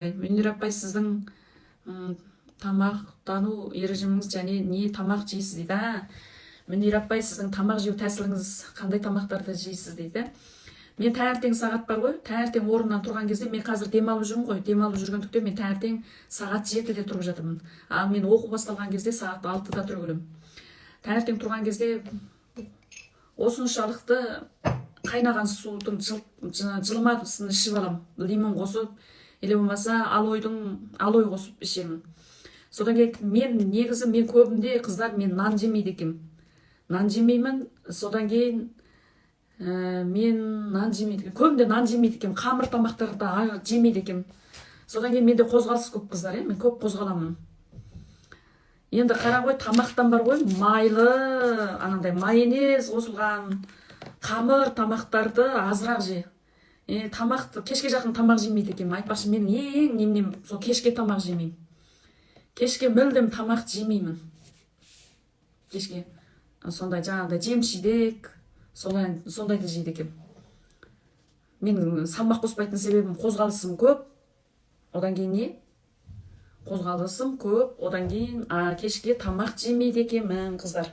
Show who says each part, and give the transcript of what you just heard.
Speaker 1: Мөнир апай, сіздің тамақтану режиміңіз және не тамақ жейсіз дейді. А, Мөнир апай, сіздің тамақ жеу тәсіліңіз қандай, тамақтарды жейсіз дейді. Мен таңертең сағат бар ғой, таңертең орнымнан тұрған кезде, мен қазір демалып жүрмін ғой, демалып жүргендіктен мен таңертең сағат 7-де тұрып жатырмын. Ал мен оқу басталған кезде сағат 6-да тұрып келемін. Таңертең тұрған кезде осыншалықты қайнаған судың жылымасын ішіп аламын, лимон қосып или болмаса алой қосып ішемін. Содан кейін мен негізі, мен көбінде, қыздар, мен нан жемейді екенмін, нан жемеймін. Содан кейін мен нан жемейді екенмін, көбінде нан жемейді екенмін, қамыр тамақтарды жемейді екенмін. Содан кейін менде қозғалыс көп, қыздар, иә, мен көп қозғаламын. Енді қара ғой, тамақтан бар ғой, майлы, анандай майонез қосылған қамыр тамақтарды азырақ же. Тамақты кешке жақын тамақ жемейді екенмін. Айтпақшы, менің ең неменем сол кешке тамақ жемеймін, кешке мүлдем тамақ жемеймін. Кешке сондай жаңағыдай жеміс жидек, солай, сондайды жейді екенмін. Менің салмақ қоспайтын себебім қозғалысым көп. Одан кейін не, қозғалысым көп, одан кейін кешке тамақ жемейді екенмін, қыздар.